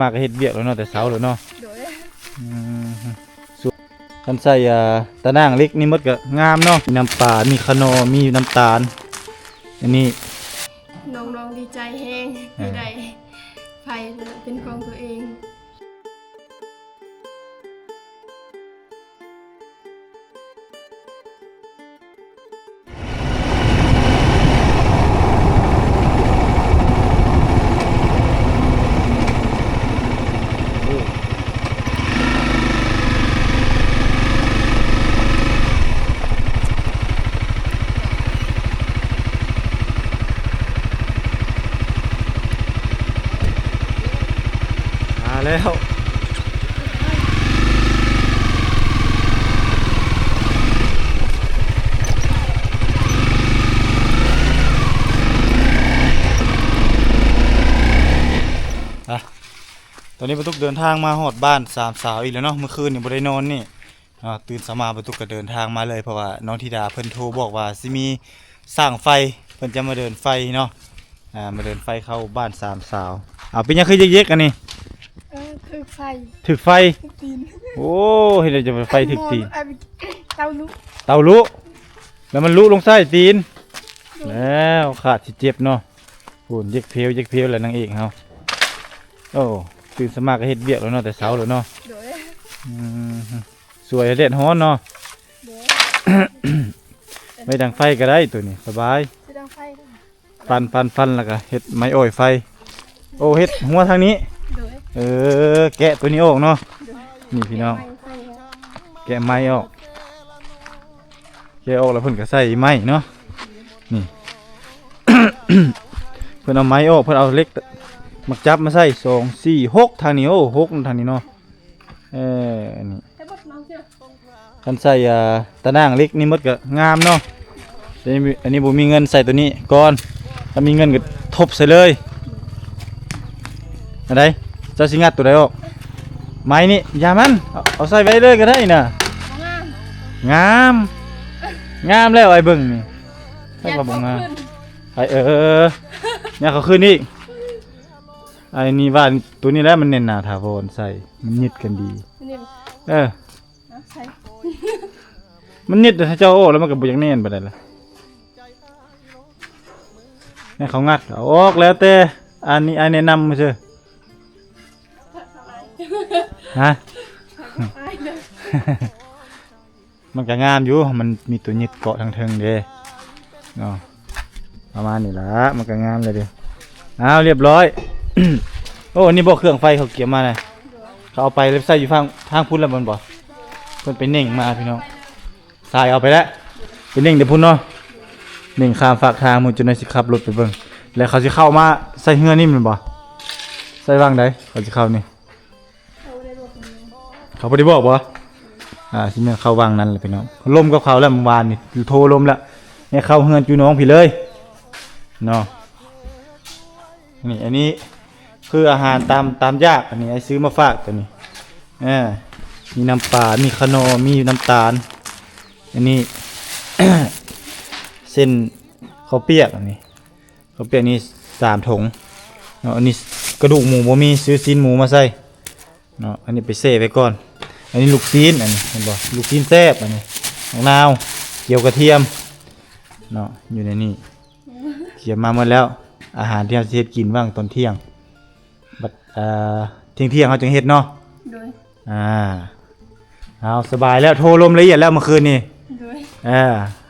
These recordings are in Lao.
ມາກໍເຮັດວຽກແລ້ວເນາະ ແຕ່ເຊົ້າແລ້ວເນາະ. ໂດຍ. ອືມ ຄັນໃສ່ ອ່າ ຕາໜ່າງເຫຼັກນີ້ໝົດກໍງາມເນາະ. ມີນ້ຳປາ ມີຂະໜໍ່ ມີນ້ຳຕານ. ອັນນີ້ ນ້ອງໆ ດີໃຈແຮງ ເອີ ທີ່ໄດ້ໄຟເປັນຂອງຕົວເອງ. ມາແລ້ວ ຕອນນີ້ປາຕຸກເດີນທາງມາຮອດບ້ານສາມສາວອີກແລ້ວເນາະ. ເມື່ອຄືນນີ້ບໍ່ໄດ້ນອນນີ້ ເນາະ ຕື່ນເຊົ້າມາປາຕຸກກໍເດີນທາງມາເລີຍ ເພາະວ່ານ້ອງທິດາເພິ່ນໂທບອກວ່າຊິມີຊ່າງໄຟ ເພິ່ນຈະມາເດີນໄຟເນາະ ອ່າ ມາເດີນໄຟເຂົ້າບ້ານສາມສາວ. ເອົາ ເປັນຫຍັງຄືເຢັກໆ ອັນນີ້? ເອີ ຖືກໄຟ ຖືກໄຟ ຖືກຕີນ. ໂອ້ ເຮັດໃດຈະໄຟຖືກຕີນ? ເຕົາລຸ ເຕົາລຸ ແລ້ວມັນລຸລົງໃສ່ຕີນ ແລ້ວຂາດຊິເຈັບເນາະ. ໂອ້ ເຢັກເພວ ເຢັກເພວແລ້ວນາງເອກເຮົາ. ໂອ້ ຕື່ນເຊົ້າມາກໍເຮັດວຽກແລ້ວເນາະ ແຕ່ເຊົ້າແລ້ວເນາະ. ໂດຍ. ອືມ ສວຍແດດຮ້ອນເນາະ. ໂດຍ. ໄວ້ດັງໄຟກໍໄດ້ ໂຕນີ້ສະບາຍ ຊິດັງໄຟ. ປັ່ນໆໆ ແລ້ວກໍເຮັດໄມ້ອ້ອຍໄຟ. ໂອ້ ເຮັດຫົວທາງນີ້. ໂດຍ. ເອີ ແກະໂຕນີ້ອອກເນາະ. ໂດຍ. ນີ້ພີ່ນ້ອງ ແກະໄມ້ອອກ ແກະອອກແລ້ວເພິ່ນກໍໃສ່ໄມ້ເນາະ. ນີ້ ເພິ່ນເອົາໄມ້ອອກ ເພິ່ນເອົາເຫຼັກໝາກຈັບມາໃສ່ ສອງ ສີ່ ຫົກ ທາງນີ້. ໂອ້ ຫົກ ທາງນີ້ເນາະ. ເອີ ອັນນີ້ ຄັນໃສ່ ອ່າ ຕາໜ່າງເຫຼັກນີ້ໝົດກໍງາມເນາະ. ແຕ່ອັນນີ້ບໍ່ມີເງິນໃສ່ໂຕນີ້ກ່ອນ ຖ້າມີເງິນກໍທົບໃສ່ເລີຍ. ອັນໃດ ເຈົ້າຊິງັດໂຕໃດອອກ? ໄມ້ນີ້ ຢ່າມັນ ເອົາ ເອົາໃສ່ໄວ້ເລີຍກໍໄດ້ນະ. ງາມ ງາມ ງາມແລ້ວ ອ້າຍເບິ່ງນີ້. ໃຜວ່າບໍ່ງາມ? ໃຜ ເອີ ຍັດເຂົ້າຄືນອີກ. ອ້າຍນີ້ວ່າໂຕນີ້ແຫຼະມັນແໜ້ນໜາຖາວອນ ໃສ່ມັນຍຶດກັນດີ. ນີ້ ເອີ ເອົາໃສ່ ມັນຍຶດ ຖ້າເຈົ້າເອົາອອກແລ້ວມັນກໍບໍ່ຢາກແໜ້ນປານໃດລະ. ໃຫ້ເຂົາງັດເອົາອອກ ແລ້ວແຕ່. ອັນນີ້ອ້າຍແນະນຳຊື່. ຮະ? ມັນກໍງາມຢູ່ ມັນມີຕົວຍຶດເກາະທາງເທິງເດ້ເນາະ. ປະມານນີ້ລະ ມັນກໍງາມແລ້ວເດ້. ອ້າວ ລຽບຮ້ອຍ. ໂອ້ ອັນນີ້ບໍ່ເຄື່ອງໄຟເຂົາກຽມມານະ ເຂົາເອົາໄປແລ້ວໃສ່ຢູ່ທາງ ທາງພຸ້ນແລ້ວແມ່ນບໍ່? ເພິ່ນໄປເໜັ່ງມາພີ່ນ້ອງ ສາຍເອົາໄປແລ້ວ ໄປເໜັ່ງແຕ່ພຸ້ນເນາະ. ເໜັ່ງຂ້າມຟາກທາງ ມື້ຈັກໜ່ອຍຊິຂັບລົດໄປເບິ່ງ ແລ້ວເຂົາຊິເຂົ້າມາໃສ່ເຮືອນນີ້ແມ່ນບໍ່? ໃສ່ຫວ່າງໃດເຂົາຊິເຂົ້ານີ້? ເຂົາບໍ່ໄດ້ບອກ ເຂົາບໍ່ໄດ້ບອກບໍ່? ອ່າ ຊິແມ່ນເຂົ້າຫວ່າງນັ້ນແຫຼະພີ່ນ້ອງ. ລົມກັບເຂົາແລ້ວ ມື້ວານນີ້ໂທລົມແລ້ວ ໃຫ້ເຂົ້າເຮືອນຈຸນ້ອງພີ້ເລີຍເນາະ. ນີ້ ອັນນີ້ຄືອາຫານຕາມ ຕາມຢາກ. ອັນນີ້ອ້າຍຊື້ມາຝາກໂຕນີ້. ເອີ ມີນ້ຳປາ ມີຂະໜໍ່ ມີນ້ຳຕານ. ອັນນີ້ ເສັ້ນເຂົ້າປຽກ ອັນນີ້ ເຂົ້າປຽກນີ້ສາມຖົງເນາະ. ອັນນີ້ກະດູກໝູບໍ່ມີ ຊື້ຊີ້ນໝູມາໃສ່ເນາະ. ອັນນີ້ໄປແຊ່ໄວ້ກ່ອນ. ອັນນີ້ລູກຊີ້ນ ອັນນີ້ເຫັນບໍ່ ລູກຊີ້ນແຊບ. ອັນນີ້ໝາກນາວ ຈຽວກະທຽມເນາະ ຢູ່ໃນນີ້. ກຽມມາໝົດແລ້ວ ອາຫານທີ່ເຮົາຊິເຮັດກິນຫວ່າງຕອນທ່ຽງ ບັດ ເອີ ທ່ຽງໆ ເຮົາຈຶ່ງເຮັດເນາະ. ໂດຍ. ອ່າ ເອົາ ສະບາຍແລ້ວ ໂທລົມລະອຽດແລ້ວມື້ຄືນນີ້. ໂດຍ. ເອີ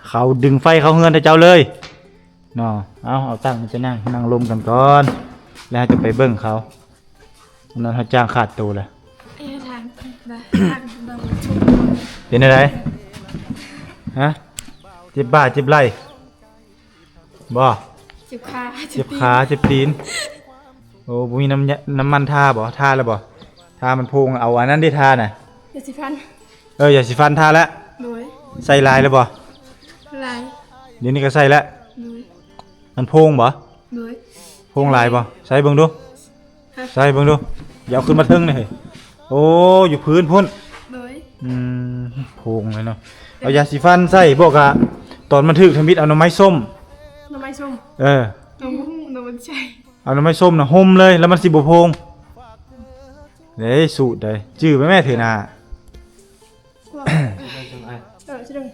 ເຂົາດຶງໄຟເຂົ້າເຮືອນໃຫ້ເຈົ້າເລີຍເນາະ. ເອົາ ເອົາຕັ້ງ ມັນຈະນັ່ງ ນັ່ງລົມກັນກ່ອນ ແລ້ວເຮົາຈະໄປເບິ່ງເຂົາ. ນັ້ນເຮົາຈ້າງຂາດໂຕແລ້ວ. ເອີ ທາງ ເປັນແນວໃດ? ຮະ? ເຈັບບ່າ ເຈັບໄຫຼ່ ບໍ່? ເຈັບຂາ ເຈັບຂາ ເຈັບຕີນ. ໂອ້ ບໍ່ມີນ້ຳຍາ ນ້ຳມັນທາບໍ່? ທາແລ້ວບໍ່? ທາມັນໂພງ. ເອົາອັນນັ້ນເດ້ ທານະ. ຢາສີຟັນ. ເອີ ຢາສີຟັນທາແລ້ວ. ໂດຍ. ໃສ່ຫຼາຍແລ້ວບໍ່? ຫຼາຍ. ດຽວນີ້ກໍໃສ່ແລ້ວ. ໂດຍ. ມັນໂພງບໍ່? ໂດຍ. ໂພງຫຼາຍບໍ່? ໃສ່ເບິ່ງດູ. ຮະ? ໃສ່ເບິ່ງດູ. ຢ່າເອົາຂຶ້ນມາເທິງເດ້. ໂອ້ ຢູ່ພື້ນພຸ້ນ. ໂດຍ. ອືມ ໂພງເລີຍເນາະ. ເອົາຢາສີຟັນໃສ່ ບໍ່ກະຕອນມັນຖືກທຳອິດເອົາໜໍ່ໄມ້ສົ້ມ. ໜໍ່ໄມ້ສົ້ມ? ເອີ. ໜໍ່ບໍ່ຮູ້ ໜໍ່ບໍ່ໄດ້ໃຊ້. ເອົາໜໍ່ໄມ້ສົ້ມນະຫົ່ມເລີຍ ແລ້ວມັນຊິບໍ່ໂພງ. ເດ້ ສູດໃດ ຈື່ໄປແມ່ ຖືໜ້າ ເອີ ຊິເດີງ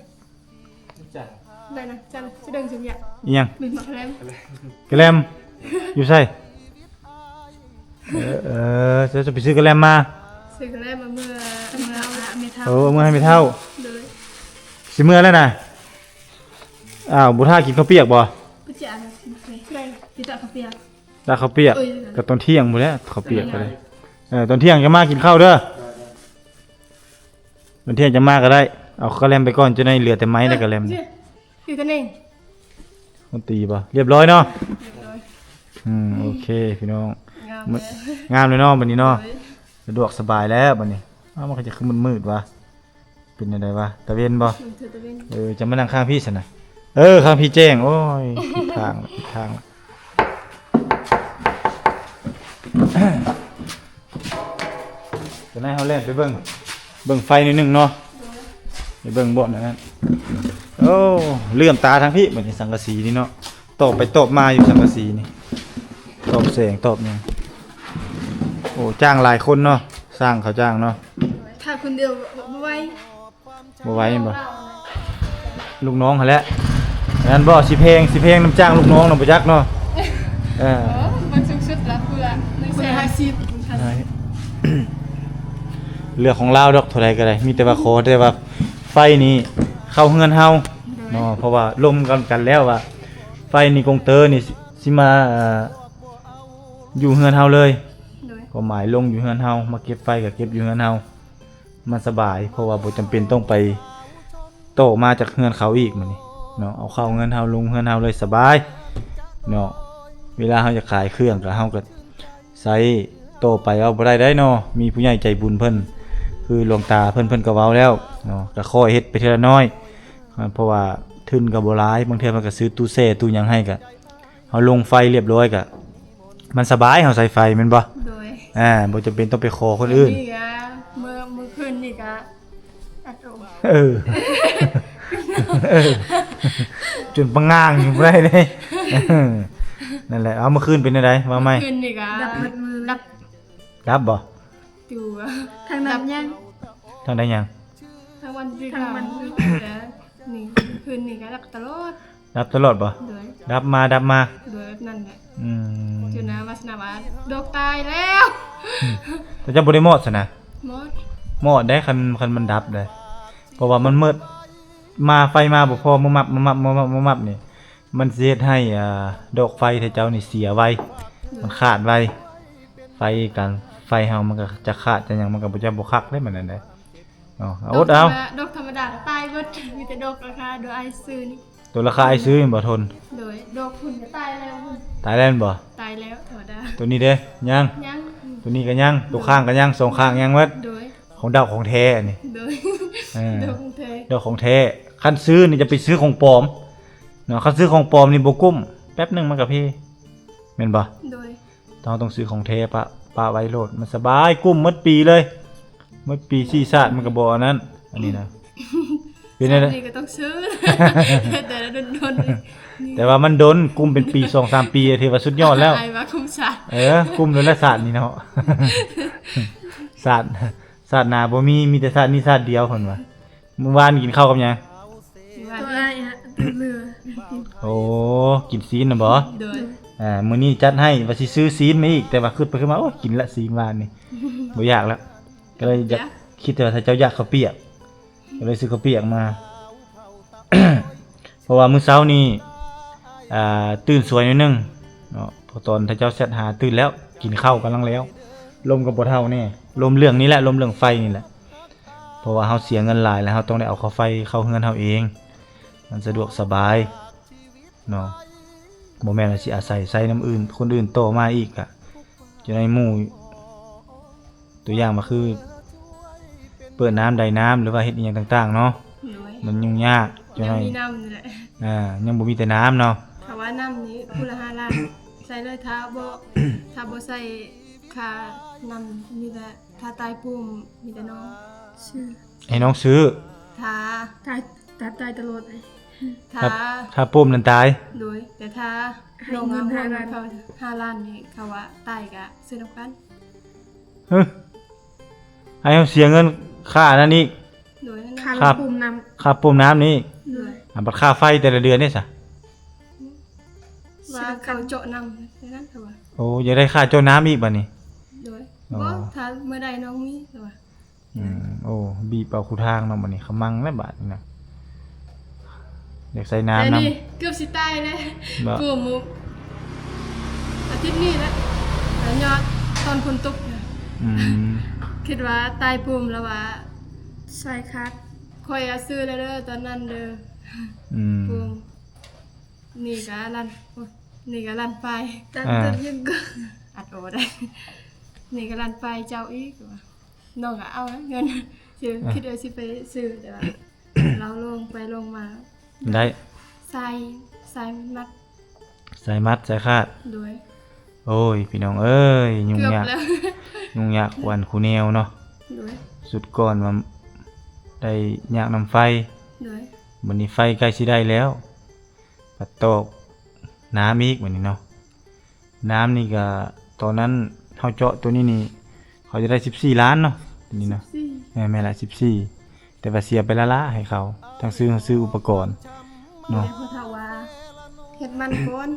ໄດ້ນະ ຈັນຊິເດີງ ຊິເດີງ ອີ່ຫຍັງ? ແມ່ນໝາກແລມ ກະແລັມ ຢູ່ໃສ? ເອີ ເອີ ເຈົ້າ ເຈົ້າໄປຊື້ກະແລັມມາ ຊື້ກະແລັມມາເມືອ ເມືອເອົາແມ່ເຖົ້າ ເອີ ເອົາເມືອໃຫ້ແມ່ເຖົ້າ ໂດຍ ຊິເມືອແລ້ວນະ ອ້າວ ບໍ່ຖ້າກິນເຂົ້າປຽກບໍ່? ບໍ່ຈະ ໄດ້ ກິນແຕ່ເຂົ້າປຽກ ຖ້າເຂົ້າປຽກ ເອີຍ ກໍຕອນທ່ຽງພຸ້ນແຫຼະ ເຂົ້າປຽກກໍໄດ້ ເອີ ຕອນທ່ຽງຈະມາກິນເຂົ້າເດີ ຕອນທ່ຽງຈະມາກໍໄດ້ ເອົາກະແລັມໄປກ່ອນ ຈະໄດ້ເຫຼືອແຕ່ໄມ້ ແລ້ວກະແລັມ ເອີ ຢູ່ກັນເອງ ມັນຕີບໍ່? ຮຽບຮ້ອຍເນາະ ຮຽບຮ້ອຍ ອືມ ໂອເຄພີ່ນ້ອງ ງາມ ງາມເລີຍເນາະບັດນີ້ເນາະ ໂດຍ ສະດວກສະບາຍແລ້ວບັດນີ້ ອ້າວ ມັນກໍຈະຄືມືດໆຫວາ? ເປັນຈັ່ງໃດຫວາ? ຕາເວັນບໍ່? ອືມ ຖືຕາເວັນ ເອີ ຈະມານັ່ງຂ້າງພີ້ຊັ້ນນະ ເອີ ຂ້າງພີ້ແຈ້ງ ໂອ້ຍ ຜິດທາງ ຜິດທາງ ຈະໄດ້ເຮົາແລ່ນໄປເບິ່ງ ເບິ່ງໄຟໜ້ອຍໜຶ່ງເນາະ ໄປເບິ່ງບ່ອນນັ້ນ ໂອ້ ເຫຼື້ອມຕາທາງພີ້ ບັດນີ້ສັງກະສີນີ້ເນາະ ຕອບໄປຕອບມາຢູ່ສັງກະສີນີ້ ຕອບແສງຕອບຫຍັງ ໂອ້ ຈ້າງຫຼາຍຄົນເນາະ ຊ່າງເຂົາຈ້າງເນາະ ຖ້າຄົນດຽວບໍ່ ບໍ່ໄຫວ ບໍ່ໄຫວແມ່ນບໍ່? ລູກນ້ອງຫັ້ນແຫຼະ ອັນນັ້ນບໍ່ ຊິແພງ ຊິແພງນຳຈ້າງລູກນ້ອງນະ ບໍ່ຈັກເນາະ ເອີ ເອີ ມັນສູງສຸດລະ ຜູ້ລະໜຶ່ງແສນຫ້າສິບ ເລື່ອງຂອງລາວດອກ ເທົ່າໃດກໍໄດ້ ມີແຕ່ວ່າຂໍແຕ່ວ່າໄຟນີ້ເຂົ້າເຮືອນເຮົາເນາະ ເພາະວ່າລົມກັນ ກັນແລ້ວວ່າ ໄຟນີ້ກົງເຕີນີ້ຊິ ຊິມາ ເອີ ຢູ່ເຮືອນເຮົາເລີຍ ໂດຍ ຄວາມໝາຍລົງຢູ່ເຮືອນເຮົາ ມາເກັບໄຟກໍເກັບຢູ່ເຮືອນເຮົາ ມັນສະບາຍ ເພາະວ່າບໍ່ຈຳເປັນຕ້ອງໄປຕໍ່ມາຈາກເຮືອນເຂົາອີກ ມື້ນີ້ເນາະ ເອົາເຂົ້າເຮືອນເຮົາ ລົງເຮືອນເຮົາເລີຍ ສະບາຍເນາະ ເວລາເຮົາຢາກຂາຍເຄື່ອງກໍ ເຮົາກໍໃຊ້ຕໍ່ໄປ ເອົາບໍ່ໄດ້ໄດ໋ເນາະ ມີຜູ້ໃຫຍ່ໃຈບຸນເພິ່ນ ຄືຫຼວງຕາເພິ່ນ ເພິ່ນກໍເວົ້າແລ້ວເນາະ ກໍຄ່ອຍເຮັດໄປເທື່ອລະໜ້ອຍ ເພາະວ່າທຶນກໍບໍ່ຫຼາຍ ບາງເທື່ອເພິ່ນກໍຊື້ຕູ້ແຊ່ຕູ້ຫຍັງໃຫ້ ກໍເຮົາລົງໄຟລຽບຮ້ອຍ ກໍ ມັນສະບາຍ ເຮົາໃຊ້ໄຟແມ່ນບໍ່? ໂດຍ ອ່າ ບໍ່ຈຳເປັນຕ້ອງໄປຂໍຄົນອື່ນ ອັນນີ້ກະ ເມື່ອ ເມື່ອຄືນນີ້ກະ ອັດໂອ ເອີ ເອີ ຈົນປະງ່າງຢູ່ບໍ່ໄດ້ເດ້ ນັ້ນແຫຼະ ເອົາ ເມື່ອຄືນເປັນແນວໃດ? ເວົ້າໃໝ່ ເມື່ອຄືນນີ້ກະ ດັບໝົດມື້ ດັບ ດັບບໍ່? ຢູ່ ທາງນັ້ນຍັງ ທາງໃດຍັງ? ທາງວັນທີ່ ທາງວັນທີ່ ແຕ່ນີ້ ຄືນນີ້ກໍດັບຕະຫຼອດ ດັບຕະຫຼອດບໍ່? ໂດຍ ດັບມາ ດັບມາ ໂດຍ ແບບນັ້ນແຫຼະ ອືມ ຈົນວ່າ ວາສະນາວ່າ ດອກຕາຍແລ້ວ ອືມ ແຕ່ເຈົ້າບໍ່ໄດ້ມອດຊັ້ນນະ? ມອດ ມອດໄດ໋ ຄັນ ຄັນມັນດັບໄດ໋ ເພາະວ່າມັນມືດ ມາ ໄຟມາບໍ່ພໍ ມາມັບ ມາມັບ ມາມັບ ມາມັບນີ້ ມັນຊິເຮັດໃຫ້ ອ່າ ດອກໄຟຂອງເຈົ້ານີ້ເສຍໄວ ມັນຂາດໄວ ໄຟ ການໄຟເຮົາມັນກໍຈະຂາດຈະຫຍັງ ມັນກໍບໍ່ ຈະບໍ່ຄັກເດ້ ມັນນັ້ນເດ້ເນາະ ອົດເອົາ ດອກທຳມະດາກໍຕາຍເບິດ ມີແຕ່ດອກລາຄາ ດອກໄອຊື້ນີ້ ໂຕລາຄາໄອຊື້ແມ່ນບໍ່ທົນ ໂດຍ ດອກພຸ້ນກໍຕາຍແລ້ວພຸ້ນ ຕາຍແລ້ວແມ່ນບໍ່ ຕາຍແລ້ວ ທຳມະດາ ໂຕນີ້ເດ້ ຍັງ ຍັງ ໂຕນີ້ກໍຍັງ ໂຕຂ້າງກໍຍັງ ສອງຂ້າງຍັງໝົດ ໂດຍ ຂອງດອກຂອງແທ້ອັນນີ້ ໂດຍ ເອີ ດອກຂອງແທ້ ດອກຂອງແທ້ ຄັນຊື້ນີ້ຈະໄປຊື້ຂອງປອມເນາະ ຄັນຊື້ຂອງປອມນີ້ບໍ່ກຸ້ມ ແປັບໜຶ່ງມັນກໍເພ ແມ່ນບໍ່? ໂດຍ ເຮົາຕ້ອງຊື້ຂອງແທ້ປະ ປະໄວ້ໂລດ ມັນສະບາຍ ກຸ້ມໝົດປີເລີຍ ໝົດປີສີ່ຊາດມັນກໍບໍ່ອັນນັ້ນ ອັນນີ້ນະ ເປັນແນວໃດ? ຊາດນີ້ກໍຕ້ອງຊື້ ແຕ່ລະດົນໆ ແຕ່ວ່າມັນດົນ ກຸ້ມເປັນປີສອງສາມປີ ຖືວ່າສຸດຍອດແລ້ວ ອ້າຍວ່າກຸ້ມຊາດ ເອີ ກຸ້ມໂລດລະຊາດນີ້ເນາະ ຊາດ ຊາດໜ້າບໍ່ມີ ມີແຕ່ຊາດນີ້ຊາດດຽວ ເພິ່ນວ່າ ມື້ວານກິນເຂົ້າກັບຫຍັງ? ມື້ວານ ໂອ້ ກິນຊີ້ນນະບໍ? ໂດຍ ອ່າ ມື້ນີ້ຈັດໃຫ້ ວ່າຊິຊື້ຊີ້ນມາອີກ ແຕ່ວ່າຄິດໄປຄິດມາ ໂອ້ຍ ກິນລະຊີ້ນວານນີ້ ບໍ່ຢາກລະ ກໍເລີຍຢາກ ຢາກ ຄິດແຕ່ວ່າຖ້າເຈົ້າຢາກເຂົ້າປຽກ ກໍເລີຍຊື້ເຂົ້າປຽກມາ ເພາະວ່າມື້ເຊົ້ານີ້ ອ່າ ຕື່ນສວຍໜ້ອຍໜຶ່ງເນາະ ເພາະຕອນທ່ານເຈົ້າແຊັດຫາຕື່ນແລ້ວ ກິນເຂົ້າກຳລັງແລ້ວ ລົມກໍບໍ່ເທົ່າແນ່ ລົມເລື່ອງນີ້ແຫຼະ ລົມເລື່ອງໄຟນີ້ແຫຼະ ເພາະວ່າເຮົາເສຍເງິນຫຼາຍ ແລ້ວເຮົາຕ້ອງໄດ້ເອົາຄ່າໄຟເຂົ້າເຮືອນເຮົາເອງ ມັນສະດວກສະບາຍເນາະ ບໍ່ແມ່ນວ່າຊິອາໄສໃຊ້ນຳອື່ນ ຄົນອື່ນຕໍ່ມາອີກ ກະຈະໄດ້ໝູ່ ຕົວຢ່າງວ່າຄື ເປີດນ້ຳໄດນ້ຳ ຫຼືວ່າເຮັດອີ່ຫຍັງຕ່າງໆເນາະ ໂດຍ ມັນຫຍຸ້ງຍາກ ຍັງມີນ້ຳນີ້ແຫຼະ ອ່າ ຍັງບໍ່ມີແຕ່ນ້ຳເນາະ ຖ້າວ່ານ້ຳນີ້ຜູ້ລະຫ້າລ້ານ ໃສ່ເລີຍ ຖ້າບໍ່ ຖ້າບໍ່ໃສ່ຄ່ານ້ຳນີ້ແຫຼະ ຖ້າຕາຍປຸ້ມມີແຕ່ນ້ອງຊື້ ໃຫ້ນ້ອງຊື້ ຖ້າ ຖ້າ ຖ້າຕາຍຕະຫຼອດ ຖ້າ ຖ້າ ຖ້າປຸ້ມນັ້ນຕາຍ ໂດຍ ແຕ່ຖ້າ ໃຫ້ເງິນຫ້າລ້ານ ນ້ອງເອົາເຂົາຫ້າລ້ານນີ້ ເຂົາວ່າຕາຍກະຊື້ນຳກັນ ຮຶ ອ້າຍເຮົາເສຍເງິນຄ່ານັ້ນອີກ ໂດຍ ຄ່າ ຄ່າ ລຳໂພງນ້ຳ ຄ່າປ້ຳນ້ຳນີ້ ໂດຍ ອ່າ ບັດຄ່າໄຟແຕ່ລະເດືອນເດ້ຊະ ວ່າເຂົາເຈາະນ້ຳນັ້ນ ເຂົາວ່າ ໂອ້ ຢາກໄດ້ຄ່າເຈາະນ້ຳອີກບັດນີ້ ໂດຍ ອໍ ບໍ່ ຖ້າເມື່ອໃດນ້ອງມີ ເຂົາວ່າ ອືມ ໂອ້ ບີບເອົາຄູ່ທາງເນາະ ບັດນີ້ຂະມັງແລ້ວບາດນີ້ນະ ຢາກໃສ່ນ້ຳນຳ ແຕ່ນີ້ເກືອບຊິຕາຍແລ້ວ ບໍ່ ປູມອາທິດນີ້ແຫຼະ ຍອດຕອນຝົນຕົກນະ ອືມ ຄິດວ່າຕາຍປູມແລ້ວວ່າ ສາຍຂາດ ຂ້ອຍອາຊື້ແລ້ວເດີ ຕອນນັ້ນເດີ ອືມ ປູມ ນີ້ກະລ້ານ ໂອ້ຍ ນີ້ກະລ້ານປາຍ ຕັດ ອ່າ ເງິນກໍ ອັດໂອໄດ້ ນີ້ກະລ້ານປາຍເຈົ້າອີກວ່າ ນ້ອງກະເອົາເງິນ ຊິ ອ່າ ຄິດວ່າຊິໄປຊື້ ແຕ່ວ່າລາວລົງໄປລົງມາ ໄດ້ ສາຍ ສາຍມັດ ສາຍມັດສາຍຂາດ ໂດຍ ໂອ້ຍ ພີ່ນ້ອງເອີຍ ຫຍຸ້ງຍາກ ເກືອບແລ້ວ ຫຍຸ້ງຍາກກວ່າຄູ່ແນວເນາະ ໂດຍ ສຸດກ່ອນວ່າໄດ້ຍາກນຳໄຟ ໂດຍ ບັດນີ້ໄຟໃກ້ຊິໄດ້ແລ້ວ ບັດຕອກນ້ຳອີກບັດນີ້ເນາະ ນ້ຳນີ້ກະ ຕອນນັ້ນເຮົາເຈາະໂຕນີ້ນີ້ ເຂົາຈະໄດ້ສິບສີ່ລ້ານເນາະ ໂຕນີ້ເນາະ ສິບສີ່ ເອີ ແມ່ນລະ ສິບສີ່ ແຕ່ວ່າເສຍໄປລ້າໆໃຫ້ເຂົາ ທັງຊື້ ຊື້ອຸປະກອນເນາະ ແມ່ນ ພໍ່ເຖົ້າວ່າເຮັດມັນກ່ອນ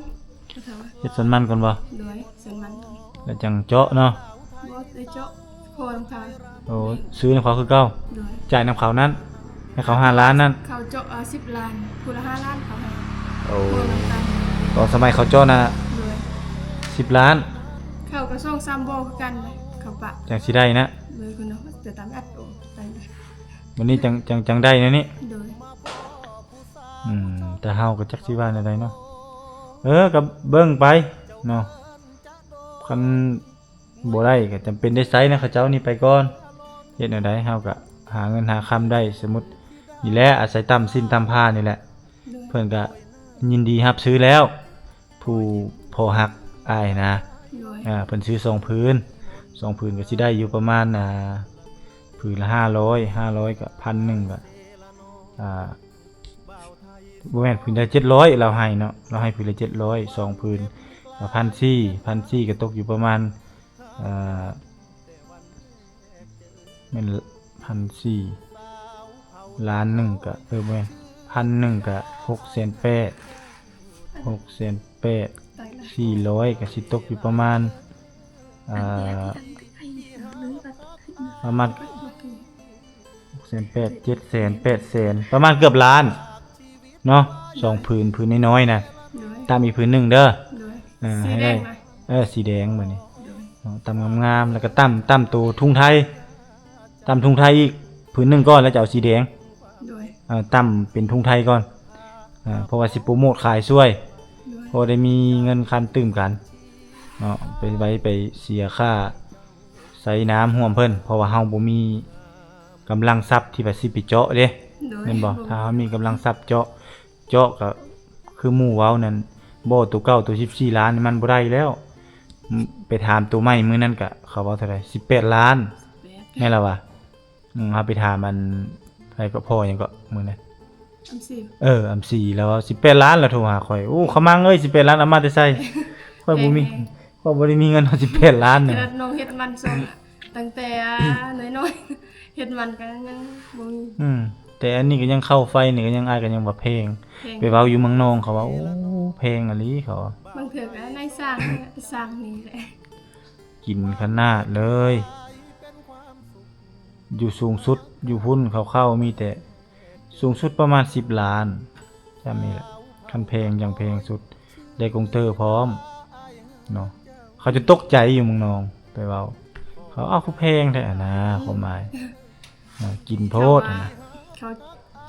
ພໍ່ເຖົ້າວ່າ ເຮັດສວນມັນກ່ອນບໍ່? ໂດຍ ສວນມັນກ່ອນ ແລ້ວຈັ່ງເຈາະເນາະ ບໍ່ໄດ້ເຈາະ ຂໍນຳເຂົາ ໂອ້ ຊື້ນຳເຂົາຄືເກົ່າ ໂດຍ ຈ່າຍນຳເຂົານັ້ນ ໃຫ້ເຂົາຫ້າລ້ານນັ້ນ ເຂົາເຈາະ ເອີ ສິບລ້ານ ຜູ້ລະຫ້າລ້ານເຂົາໃຫ້ ໂອ້ ຂໍນຳກັນ ຕອນສະໄໝເຂົາເຈາະນະ ໂດຍ ສິບລ້ານ ເຂົາກະສອງສາມບໍ່ຄືກັນນະ ເຂົາປະ ຈັ່ງຊິໄດ້ນະ ໂດຍ ເພິ່ນເນາະ ແຕ່ຕາມອັດໂອໄປ ບັດນີ້ຈັ່ງ ຈັ່ງ ຈັ່ງໄດ້ແນວນີ້ ໂດຍ ອືມ ແຕ່ເຮົາກະຈັກຊິວ່າແນວໃດເນາະ ເອີ ກະເບິ່ງໄປເນາະ ຄັນ ບໍ່ໄດ້ກະຈຳເປັນໄດ້ໃຊ້ນຳເຂົາເຈົ້ານີ້ໄປກ່ອນ ເຮັດແນວໃດເຮົາກະຫາເງິນຫາຄຳໄດ້ ສົມມຸດນີ້ແຫຼະ ອາໄສຕ່ຳສິ້ນຕ່ຳຜ້ານີ້ແຫຼະ ໂດຍ ເພິ່ນກະຍິນດີຮັບຊື້ແລ້ວ ຜູ້ພໍ່ຮັກອ້າຍນະ ໂດຍ ອ່າ ເພິ່ນຊື້ສອງຜືນ ສອງຜືນກະຊິໄດ້ຢູ່ປະມານ ອ່າ ຜືນລະຫ້າຮ້ອຍ ຫ້າຮ້ອຍກະພັນໜຶ່ງກະ ອ່າ ບໍ່ແມ່ນ ຜືນລະເຈັດຮ້ອຍລາວໃຫ້ເນາະ ລາວໃຫ້ຜືນລະເຈັດຮ້ອຍ ສອງຜືນກະພັນສີ່ ພັນສີ່ກະຕົກຢູ່ປະມານ ເອີ ແມ່ນພັນສີ່ ລ້ານໜຶ່ງກະ ເອີ ບໍ່ແມ່ນ ພັນໜຶ່ງກະຫົກແສນແປດ ຫົກແສນແປດ ສີ່ຮ້ອຍກະຊິຕົກຢູ່ປະມານ ເອີ ປະມານ ຫົກແສນແປດ ເຈັດແສນ ແປດແສນ ປະມານເກືອບລ້ານເນາະ ສອງຜືນ ຜືນນ້ອຍໆນະ ໂດຍ ຕ່ຳອີກຜືນໜຶ່ງເດີ ໂດຍ ເອີ ໃຫ້ໄດ້ ສີແດງນະ ເອີ ສີແດງບາດນີ້ ໂດຍ ເນາະ ຕ່ຳງາມໆ ແລ້ວກະຕ່ຳ ຕ່ຳໂຕທຸງໄທ ຕ່ຳທຸງໄທອີກຜືນໜຶ່ງກ່ອນ ແລ້ວຈະເອົາສີແດງ ໂດຍ ເອີ ຕ່ຳເປັນທຸງໄທກ່ອນ ເອີ ເພາະວ່າຊິໂປຣໂມດຂາຍຊ່ວຍ ໂດຍ ພໍໄດ້ມີເງິນຄຳຕື່ມກັນເນາະ ໄປໄວ້ໄປເສຍຄ່າ ໃຊ້ນ້ຳຮ່ວມເພິ່ນ ເພາະວ່າເຮົາບໍ່ມີກຳລັງຊັບທີ່ວ່າຊິໄປເຈາະເດ້ ໂດຍ ແມ່ນບໍ່? ບໍ່ ຖ້າເຮົາມີກຳລັງຊັບເຈາະ ເຈາະກະຄືໝູ່ເວົ້ານັ້ນ ບໍ່ ໂຕເກົ່າໂຕສິບສີ່ລ້ານນີ້ມັນບໍ່ໄດ້ແລ້ວ ໄປຖາມໂຕໃໝ່ມື້ນັ້ນກະເຂົາເວົ້າເທົ່າໃດ ສິບແປດລ້ານ ສິບແປດ ແມ່ນລະຫວາ? ອືມ ເຮົາໄປຖາມອັນ ໃຜເກາະ ພໍ່ຫຍັງເກາະ ມື້ນັ້ນ ອຳສີ ເອີ ອຳສີ ລາວວ່າສິບແປດລ້ານ ລາວໂທຫາຂ້ອຍ ໂອ້ ຂະມັງເອີຍ ສິບແປດລ້ານເອົາມາແຕ່ໃສ? ຂ້ອຍບໍ່ມີ ແພງ ຂ້ອຍບໍ່ໄດ້ມີເງິນຮອດສິບແປດລ້ານນະ ຂະໜາດນ້ອງເຮັດມັນຊ່ວງ ຕັ້ງແຕ່ນ້ອຍໆ ເຮັດມັນກະຍັງບໍ່ມີ ອືມ ແຕ່ອັນນີ້ກະຍັງ ເຂົ້າໄຟນີ້ກະຍັງ ອ້າຍກະຍັງວ່າແພງ ແພງ ໄປເວົ້າຢູ່ເມືອງນອງເຂົາວ່າ ໂອ້ ແພງອີ່ຫຼີເຂົາວ່າ ບາງເທື່ອກະໃນສ້າງ ສ້າງນີ້ແຫຼະ ກິນຂະໜາດເລີຍ ຢູ່ສູງສຸດຢູ່ພຸ້ນເຂົາເຂົ້າມີແຕ່ ສູງສຸດປະມານສິບລ້ານ ຊ່ຳນີ້ແຫຼະ ຄັນແພງຈັ່ງແພງສຸດ ໄດ້ກົງເຕີພ້ອມເນາະ ເຂົາຈະຕົກໃຈຢູ່ເມືອງນອງ ໄປເວົ້າ ເຂົາ ເອົ້າ ຄືແພງແທ້ຫັ້ນນະ ຄວາມໝາຍ ເອີ ກິນໂພດຫັ້ນນະ ເຂົາ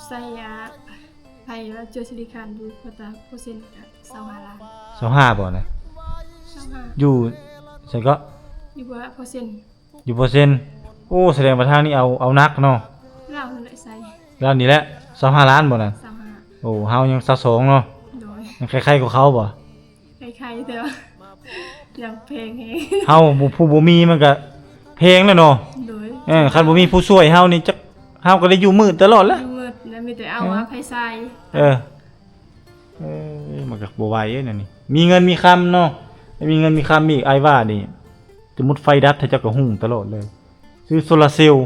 ໃສ່ ອ່າ ໄພວ່າເຈືອຊິລິຄານຢູ່ ເພາະວ່າເປີເຊັນກະຊາວຫ້າລ້ານ ຊາວຫ້າບໍ່ນະ ຊາວຫ້າ ຢູ່ໃສເກາະ ຢູ່ເປີເຊັນ ຢູ່ເປີເຊັນ ໂອ້ ສະແດງວ່າທາງນີ້ເອົາ ເອົາໜັກເນາະ ລາວຫັ້ນແຫຼະໃສ່ ລາວນີ້ແຫຼະ ຊາວຫ້າລ້ານບໍ່ນະ ຊາວຫ້າ ໂອ້ ເຮົາຍັງຊາວສອງເນາະ ໂດຍ ຍັງໄຄໆກວ່າເຂົາບໍ່ ໄຄໆ ແຕ່ວ່າຍັງແພງແຮງ ເຮົາຜູ້ບໍ່ມີມັນກະແພງແລ້ວເນາະ ໂດຍ ເອີ ຄັນບໍ່ມີຜູ້ຊ່ວຍເຮົານີ້ຈັກ ເຮົາກະໄດ້ຢູ່ມືດຕະຫຼອດແຫຼະ ຢູ່ມືດແລ້ວມີແຕ່ເອົາ ເອີ ມາໄຟສາຍ ເອີ ເອີ ມັນກະບໍ່ໄຫວເດ້ແນວນີ້ ມີເງິນມີຄຳເນາະ ມີເງິນມີຄຳອີກ ອ້າຍວ່ານີ້ ສົມມຸດໄຟດັບ ເຂົາເຈົ້າກະຮຸ່ງຕະຫຼອດເລີຍ ຊື້ໂຊລາເຊວ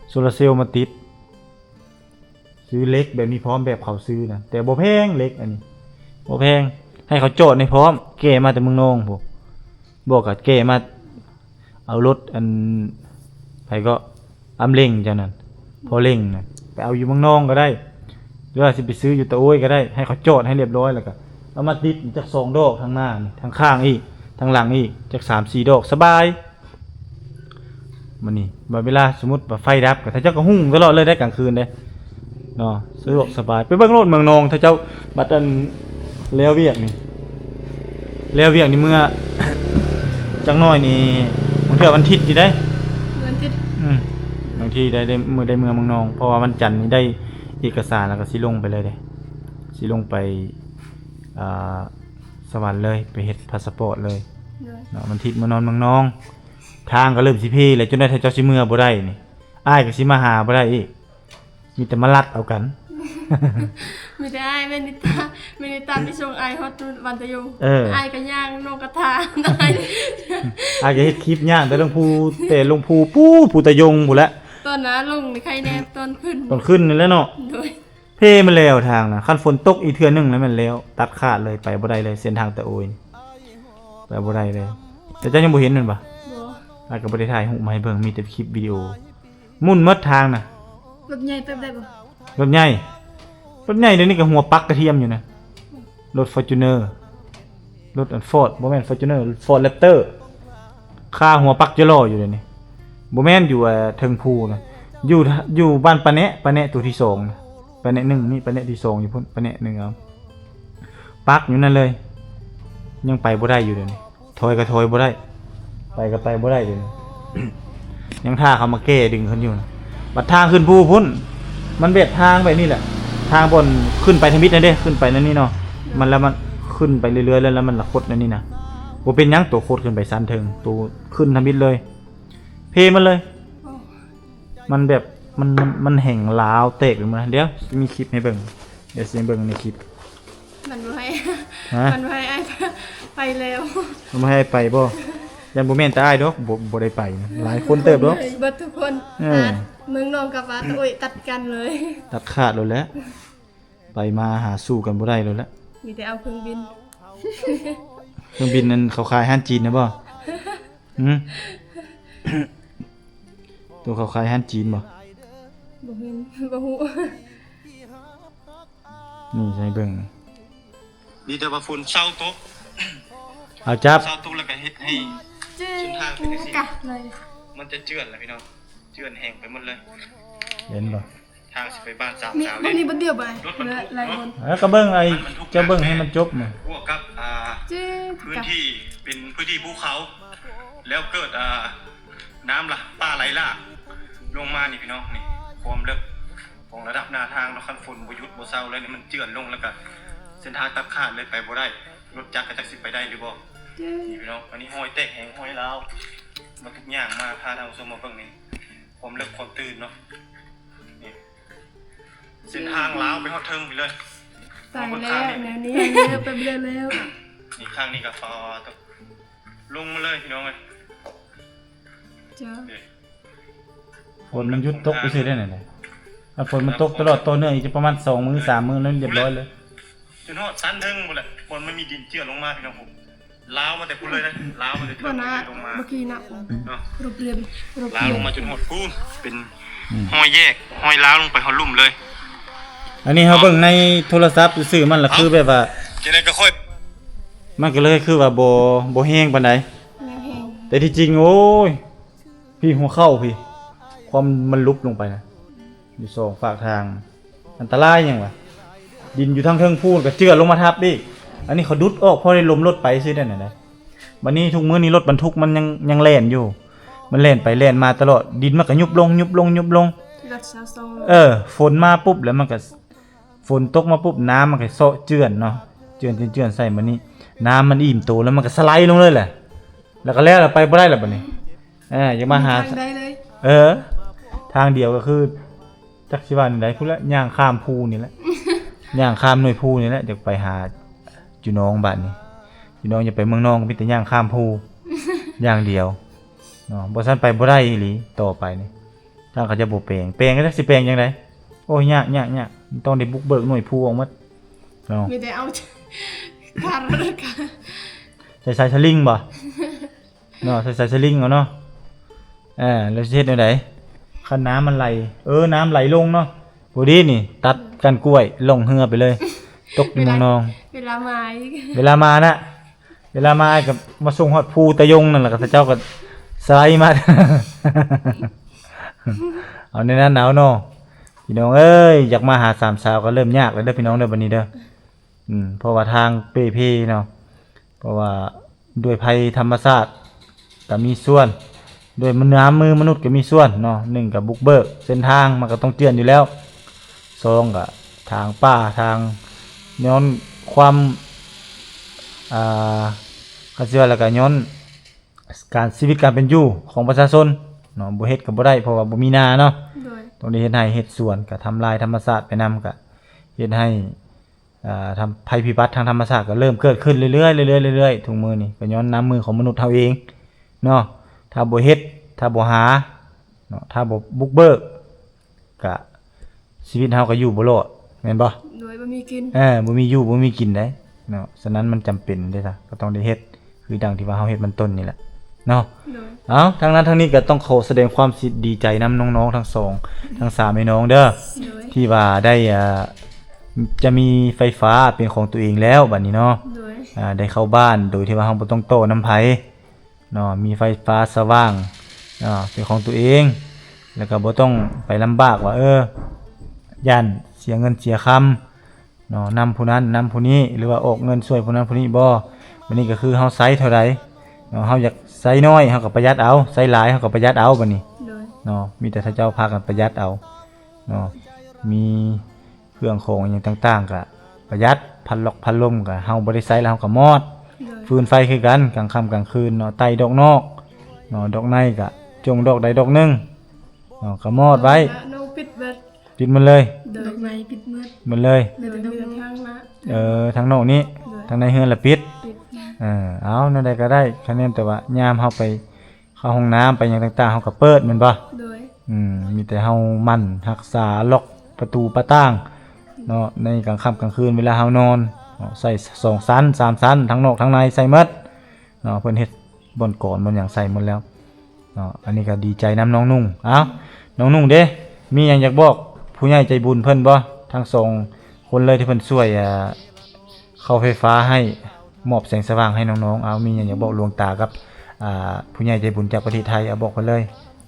ໂຊລາເຊວມາຕິດ ຊື້ເຫຼັກແບບນີ້ພ້ອມ ແບບເຂົາຊື້ນະ ແຕ່ບໍ່ແພງ ເຫຼັກອັນນີ້ບໍ່ແພງ ໃຫ້ເຂົາຈອດໃຫ້ພ້ອມ ແກ່ມາແຕ່ເມືອງນອງພຸ້ນ ບໍ່ກໍແກ່ມາ ເອົາລົດອັນ ໃຜກໍ ອຳເລັງເຈົ້ານັ້ນ ພໍ່ເລັງນະ ໄປເອົາຢູ່ເມືອງນອງກໍໄດ້ ຫຼືວ່າຊິໄປຊື້ຢູ່ຕະໂອ້ຍກໍໄດ້ ໃຫ້ເຂົາຈອດໃຫ້ລຽບຮ້ອຍ ແລ້ວກໍເອົາມາຕິດຈັກສອງດອກທາງໜ້ານີ້ ທາງຂ້າງອີກ ທາງຫຼັງອີກ ຈັກສາມສີ່ດອກ ສະບາຍ. ມື້ນີ້ ບາດເວລາສົມມຸດວ່າໄຟດັບ ກໍເຂົາເຈົ້າກໍຮຸ່ງຕະຫຼອດເລີຍໄດ໋ກາງຄືນເດ້ເນາະ ສະດວກສະບາຍ. ໄປເບິ່ງໂລດເມືອງນອງ ເຂົາເຈົ້າ ບັດອັນແລ້ວວຽກນີ້ ແລ້ວວຽກນີ້ເມືອ ຈັກໜ້ອຍນີ້ ບາງເທື່ອວັນທິດນີ້ໄດ໋ ວັນທິດ ອືມ ບາງທີໄດ້ ໄດ້ ມື້ ໄດ້ເມືອເມືອງນອງ ເພາະວ່າວັນຈັນນີ້ໄດ້ເອກະສານ ແລ້ວກໍຊິລົງໄປເລີຍເດ້ ຊິລົງໄປ ອ່າ ສະຫວັນເລີຍ ໄປເຮັດພາສະປອດເລີຍ ໂດຍ ເນາະ. ວັນທິດເມືອນອນເມືອງນອງ ທາງກໍເລີ່ມຊິເພແລ້ວ ຈົນໄດ້ ຖ້າເຈົ້າຊິເມືອບໍ່ໄດ້ນີ້ ອ້າຍກໍຊິມາຫາບໍ່ໄດ້ອີກ ມີແຕ່ມາລັດເອົາກັນ ມີແຕ່ອ້າຍແມ່ນິຕາ ແມ່ນິຕາໄປສົ່ງອ້າຍຮອດວັນຕະຍົງ ເອີ ອ້າຍກໍຍ່າງນົກກະທາ ອ້າຍກໍເຮັດຄລິບຍ່າງແຕ່ລົງພູ ແຕ່ລົງພູປູ້ ພູຕະຍົງພຸ້ນແຫຼະ ຕອນໜ້າລົງນີ້ໄຄແນ່ ຕອນຂຶ້ນ ຕອນຂຶ້ນນີ້ແຫຼະເນາະ ໂດຍ. ເພມາແລ້ວທາງນະ ຄັນຝົນຕົກອີກເທື່ອໜຶ່ງແລ້ວແມ່ນແລ້ວ ຕັດຂາດເລີຍ ໄປບໍ່ໄດ້ເລີຍ ເສັ້ນທາງຕະໂອ້ຍ ໄປບໍ່ໄດ້ເລີຍ. ແຕ່ເຈົ້າຍັງບໍ່ເຫັນແມ່ນບໍ່? ບໍ່. ອ້າຍກໍບໍ່ໄດ້ຖ່າຍຮູບມາໃຫ້ເບິ່ງ ມີແຕ່ຄລິບວິດີໂອ ໝຸ່ນໝົດທາງນະ. ລົດໃຫຍ່ໄປໄດ້ບໍ່? ລົດໃຫຍ່ ລົດໃຫຍ່ດຽວນີ້ກໍຫົວປັກກະທຽມຢູ່ນະ ລົດຟໍຈູນເນີ ລົດອັນຟອດ ບໍ່ແມ່ນຟໍຈູນເນີ ຟອດແຣັບເຕີ ຄາຫົວປັກຈະລໍຢູ່ດຽວນີ້ ບໍ່ແມ່ນຢູ່ ເອີ ເທິງພູນະ ຢູ່ ຢູ່ບ້ານປາແນະ ປາແນະໂຕທີສອງນະ ປາແນະໜຶ່ງນີ້ ປາແນະທີສອງຢູ່ພຸ້ນ ປາແນະໜຶ່ງເອົາ ປັກຢູ່ນັ້ນເລີຍ ຍັງໄປບໍ່ໄດ້ຢູ່ດຽວນີ້ ຖອຍກໍຖອຍບໍ່ໄດ້ ໄປກໍໄປບໍ່ໄດ້ດຽວນີ້ ຍັງຖ້າເຂົາມາແກ່ດຶງຂຶ້ນຢູ່ນະ. ບັດທາງຂຶ້ນພູພຸ້ນ ມັນແບບທາງແບບນີ້ແຫຼະ ທາງບ່ອນຂຶ້ນໄປທຳອິດນັ້ນເດ້ ຂຶ້ນໄປນັ້ນນີ້ເນາະ ມັນ ແລ້ວມັນຂຶ້ນໄປເລື້ອຍໆ ແລ້ວ ແລ້ວມັນລະຄົດອັນນີ້ນະ ບໍ່ເປັນຫຍັງ ໂຕໂຄດຂຶ້ນໄປຊັ້ນເທິງ ໂຕຂຶ້ນທຳອິດເລີຍ ເພມັນເລີຍ ມັນແບບ ມັນ ມັນ ມັນແຮງລາວແຕກໄປໝົດ. ດຽວມີຄລິບໃຫ້ເບິ່ງ ດຽວຊິໃຫ້ເບິ່ງໃນຄລິບ ມັນບໍ່ໃຫ້ ຮະ? ມັນບໍ່ໃຫ້ອ້າຍໄປແລ້ວ ມັນບໍ່ໃຫ້ໄປບໍ່? ຢ້ານບໍ່ແມ່ນແຕ່ອ້າຍດອກ ບໍ່ ບໍ່ໄດ້ໄປນະ ຫຼາຍຄົນເຕີບດອກ ເບິດທຸກຄົນ ເອີ ຕັດ ເມືອງນອງກັບວ່າ ໂອ້ຍ ຕັດກັນເລີຍ ຕັດຂາດໂລດແຫຼະ ໄປມາຫາສູ່ກັນບໍ່ໄດ້ໂລດແຫຼະ ມີແຕ່ເອົາເຄື່ອງບິນ ເຄື່ອງບິນນັ້ນເຂົາຂາຍຮ້ານຈີນນະບໍ່? ຫືມ ໂຕເຂົາຂາຍຮ້ານຈີນບໍ່? ບໍ່ເຫັນ ບໍ່ຮູ້ ນີ້ໃຫ້ເບິ່ງ ມີແຕ່ວ່າຝົນເຊົາຕົກ ເອົາຈັບ ເຊົາຕົກແລ້ວກໍເຮັດໃຫ້ເສັ້ນທາງເປັນຈັ່ງຊີ້ ມັນຈະເຈື່ອນລະພີ່ນ້ອງ ເຈື່ອນແຮງໄປໝົດເລີຍ ເຫັນບໍ່? ທາງຊິໄປບ້ານສາມສາວນີ້ ນີ້ບໍ່ດຽວໄປ ລົດບັນທຸກ ຫຼາຍຄົນ ເອີ ກໍເບິ່ງໄອ້ ເຈົ້າເບິ່ງໃຫ້ມັນຈົບນະ ບວກກັບ ອ່າ ພື້ນທີ່ເປັນພື້ນທີ່ພູເຂົາ ແລ້ວເກີດ ອ່າ ນ້ຳລະ ປາໄຫຼຫຼາກລົງມານີ້ພີ່ນ້ອງ ນີ້ຄວາມເລິກຂອງລະດັບໜ້າທາງເນາະ ຄັນຝົນບໍ່ຢຸດບໍ່ເຊົາແລ້ວນີ້ ມັນເຈື່ອນລົງ ແລ້ວກໍເສັ້ນທາງຕັດຂາດເລີຍ ໄປບໍ່ໄດ້ ລົດຈັກກໍຈັກຊິໄປໄດ້ຫຼືບໍ່ ນີ້ພີ່ນ້ອງ ອັນນີ້ຮອຍແຕກແຮງ ຮອຍລາວ ມາທຸກຢ່າງ ມາພາທ່ານຜູ້ຊົມມາເບິ່ງນີ້ ຄວາມເລິກຄວາມຕື້ນເນາະ ນີ້ ເສັ້ນທາງລາວໄປຮອດເທິງພຸ້ນເລີຍ ຕາຍແລ້ວ ແນວນີ້ ໄປບໍ່ໄດ້ແລ້ວ ນີ້ຂ້າງນີ້ກໍຟ້າຕົກລົງມາເລີຍພີ່ນ້ອງເອີຍ ເຈົ້າ ນີ້ ຝົນມັນຢຸດຕົກໄປຊື່ໄດ້ນັ້ນແຫຼະ ຖ້າຝົນມັນຕົກຕະຫຼອດຕໍ່ເນື່ອງອີກຈະປະມານສອງມື້ສາມມື້ນັ້ນລຽບຮ້ອຍເລີຍ ຈົນຮອດຊັ້ນເທິງພຸ້ນແຫຼະ ຝົນມັນມີດິນເຈື່ອນລົງມາພີ່ນ້ອງ ລາວມາແຕ່ພຸ້ນເລີຍນະ ລາວມາແຕ່ເທິງພຸ້ນເລີຍລົງມາ ເມື່ອກີ້ນະ ເນາະ ລົບລຽນ ລົບລຽນ ລາວລົງມາຈົນຮອດພຸ້ນ ເປັນ ອືມ ຮອຍແຍກ ຮອຍລາວລົງໄປຮອດລຸ່ມເລີຍ ອັນນີ້ເຮົາເບິ່ງໃນໂທລະສັບຊື່ໆ ມັນລະຄືແບບວ່າ ຈັ່ງໃດກໍຄ່ອຍ ມັນກໍເລີຍຄືວ່າບໍ່ ບໍ່ແຮງປານໃດ ແນວແຮງ ແຕ່ທີ່ຈິງ ໂອ້ຍ ພີ້ຫົວເຂົ່າພີ້ ຄວາມມັນຫຼຸບລົງໄປນະ ຢູ່ສອງຟາກທາງ ອັນຕະລາຍຫຍັງວະ ດິນຢູ່ທາງເທິງພູ້ນກໍເຈື່ອນລົງມາທັບອີກ ອັນນີ້ເຂົາດຸດອອກ ພໍໄດ້ລົມລົດໄປຊື່ນັ້ນນະ ບັດນີ້ທຸກມື້ນີ້ລົດບັນທຸກມັນຍັງ ຍັງແລ່ນຢູ່ ມັນແລ່ນໄປແລ່ນມາຕະຫຼອດ ດິນມັນກໍຍຸບລົງ ຍຸບລົງ ຍຸບລົງ ເອີ ຝົນມາປຸບແລ້ວມັນກໍ ຝົນຕົກມາປຸບ ນ້ຳມັນກໍເຊາະເຈື່ອນເນາະ ເຈື່ອນ ເຈື່ອນໃສ່ ບັດນີ້ນ້ຳມັນອີ່ມໂຕແລ້ວ ມັນກໍສະໄລລົງເລີຍແຫຼະ ແລ້ວກໍແລ້ວ ແລ້ວໄປບໍ່ໄດ້ແລ້ວບັດນີ້ ເອີ ຢາກມາຫາ ທາງໃດເລີຍ ເອີ ທາງດຽວກໍຄື ຈັກຊິວ່າແນວໃດ ພຸ້ນແຫຼະ ຍ່າງຂ້າມພູນີ້ແຫຼະ ຍ່າງຂ້າມໜ່ວຍພູນີ້ແຫຼະ ຢາກໄປຫາ ຈຸນອງ ບາດນີ້ ຈຸນອງ ຢາກໄປເມືອງນອງ ມີແຕ່ຍ່າງຂ້າມພູຢ່າງດຽວ ເນາະ ບໍ່ຊັ້ນໄປບໍ່ໄດ້ອີ່ຫຼີຕໍ່ໄປນີ້ ທາງເຂົາເຈົ້າບໍ່ແປງ ແປງກໍຈັກຊິແປງຈັ່ງໃດ ໂອ້ຍ ຍາກ ຍາກ ຍາກ ຕ້ອງໄດ້ບຸກເບີກໜ່ວຍພູອອກໝົດເນາະ ມີແຕ່ເອົາຄາລົດ ໃສ່ສາຍສະລິງບໍ່? ເນາະ ໃສ່ສາຍສະລິງເອົາເນາະ ເອີ ແລ້ວຊິເຮັດແນວໃດ ຄັນນ້ຳມັນໄຫຼ ເອີ ນ້ຳໄຫຼລົງເນາະ ພໍດີນີ້ ຕັດກ້ານກ້ວຍ ລ່ອງເຮືອໄປເລີຍ ຕົກຢູ່ໝ່ອງໜອງ ເວລາມາອີກ ເວລາມານະ ເວລາມາກໍມາສົ່ງຮອດພູຕາຍົງນັ້ນແຫຼະ ເຂົາເຈົ້າກໍສະໄລມາ ເອົາແນວນັ້ນເອົາເນາະ ພີ່ນ້ອງເອີຍ ຢາກມາຫາສາມສາວກໍເລີ່ມຍາກແລ້ວເດີ ພີ່ນ້ອງເດີ ບັດນີ້ເດີ ອືມ ເພາະວ່າທາງເປ່ເພເນາະ ເພາະວ່າດ້ວຍໄພທຳມະຊາດກໍມີສ່ວນ ດ້ວຍນ້ຳມືມະນຸດກໍມີສ່ວນເນາະ ໜຶ່ງກໍບຸກເບີກເສັ້ນທາງ ມັນກໍຕ້ອງເຈື່ອນຢູ່ແລ້ວ ສອງກໍທາງປ່າ ທາງ ຍ້ອນຄວາມ ອ່າ ຄັນຊິວ່າແລ້ວກໍຍ້ອນການ ຊີວິດການເປັນຢູ່ຂອງປະຊາຊົນເນາະ ບໍ່ເຮັດກໍບໍ່ໄດ້ ເພາະວ່າບໍ່ມີນາເນາະ ໂດຍ ຕ້ອງໄດ້ເຮັດໄຮ່ເຮັດສວນ ກໍທຳລາຍທຳມະຊາດໄປນຳ ກໍເຮັດໃຫ້ ອ່າ ທຳ ໄພພິບັດທາງທຳມະຊາດກໍເລີ່ມເກີດຂຶ້ນເລື້ອຍໆ ເລື້ອຍໆ ເລື້ອຍໆ ທຸກມື້ນີ້ກໍຍ້ອນນ້ຳມືຂອງມະນຸດເຮົາເອງເນາະ ຖ້າບໍ່ເຮັດ ຖ້າບໍ່ຫາເນາະ ຖ້າບໍ່ບຸກເບີກ ກະຊີວິດເຮົາກໍຢູ່ບໍ່ລອດ ແມ່ນບໍ່? ໂດຍ ບໍ່ມີກິນ ເອີ ບໍ່ມີຢູ່ ບໍ່ມີກິນເດ້ເນາະ ສະນັ້ນມັນຈຳເປັນເດ້ ກໍຕ້ອງໄດ້ເຮັດ ຄືດັ່ງທີ່ວ່າເຮົາເຮັດມັນຕົ້ນນີ້ແຫຼະເນາະ ໂດຍ ເອົ້າ ທາງນັ້ນທາງນີ້ກໍຕ້ອງຂໍສະແດງຄວາມຊິ ດີໃຈນຳນ້ອງໆ ທັງສອງ ທັງສາມແມ່ນ້ອງເດີ ໂດຍ ທີ່ວ່າໄດ້ ອ່າ ຈະມີໄຟຟ້າເປັນຂອງຕົວເອງແລ້ວບັດນີ້ເນາະ ໂດຍ ອ່າ ໄດ້ເຂົ້າບ້ານໂດຍທີ່ວ່າເຮົາບໍ່ຕ້ອງຕໍ່ນຳໃຜ ເນາະ ມີໄຟຟ້າສະຫວ່າງ ເນາະ ເປັນຂອງຕົວເອງ ແລ້ວກໍບໍ່ຕ້ອງໄປລຳບາກວ່າ ເອີ ຢ້ານເສຍເງິນເສຍຄຳເນາະ ນຳຜູ້ນັ້ນນຳຜູ້ນີ້ ຫຼືວ່າອອກເງິນຊ່ວຍຜູ້ນັ້ນຜູ້ນີ້ບໍ່ ບັດນີ້ກໍຄືເຮົາໃຊ້ເທົ່າໃດເນາະ ເຮົາຢາກໃຊ້ນ້ອຍ ເຮົາກໍປະຢັດເອົາ ໃຊ້ຫຼາຍ ເຮົາກໍປະຢັດເອົາ ບັດນີ້ ໂດຍ ເນາະ ມີແຕ່ເຂົາເຈົ້າພາກັນປະຢັດເອົາເນາະ ມີ ເຄື່ອງຂອງອີ່ຫຍັງຕ່າງໆ ກະປະຢັດ ພັດລັອກພັດລົມກະເຮົາບໍ່ໄດ້ໃຊ້ແລ້ວເຮົາກະມອດ ໂດຍ ຟືນໄຟຄືກັນ ກາງຄ່ຳກາງຄືນເນາະ ໄຕ້ດອກນອກເນາະ ດອກໃນກະຈົ່ງດອກໃດດອກໜຶ່ງເນາະ ກະມອດໄວ້ ນ້ອງປິດເບິດ ປິດໝົດເລີຍ ໂດຍ ດອກໃນປິດໝົດ ໝົດເລີຍ ເຫຼືອແຕ່ດອກໜຶ່ງ ເອີ ທາງນອກນີ້ ໂດຍ ທາງໃນເຮືອນລະປິດ ປິດ ເອີ ເອົາ ແນວໃດກະໄດ້ ຄະແນນແຕ່ວ່າຍາມເຮົາໄປ ເຂົ້າຫ້ອງນ້ຳໄປຫຍັງຕ່າງໆ ເຮົາກໍເປີດແມ່ນບໍ່? ໂດຍ ອືມ ມີແຕ່ເຮົາໝັ່ນຮັກສາລັອກປະຕູປະຕ່າງເນາະ ໃນກາງຄ່ຳກາງຄືນເວລາເຮົານອນເນາະ ໃສ່ສອງຊັ້ນສາມຊັ້ນ ທັງນອກທັງໃນໃສ່ໝົດເນາະ ເພິ່ນເຮັດບ່ອນກອນບ່ອນຫຍັງໃສ່ໝົດແລ້ວເນາະ ອັນນີ້ກໍດີໃຈນຳນ້ອງນຸ່ງ. ເອົ້າ ນ້ອງນຸ່ງເດ້ ມີຫຍັງຢາກບອກຜູ້ໃຫຍ່ໃຈບຸນເພິ່ນບໍ່? ທັງສອງຄົນເລີຍທີ່ເພິ່ນຊ່ວຍ ອ່າ ເຂົ້າໄຟຟ້າໃຫ້ ມອບແສງສະຫວ່າງໃຫ້ນ້ອງໆ ເອົາ ມີຫຍັງຢາກບອກຫຼວງຕາກັບ ອ່າ ຜູ້ໃຫຍ່ໃຈບຸນຈາກປະເທດໄທ ເອົາ ບອກເພິ່ນເລີຍ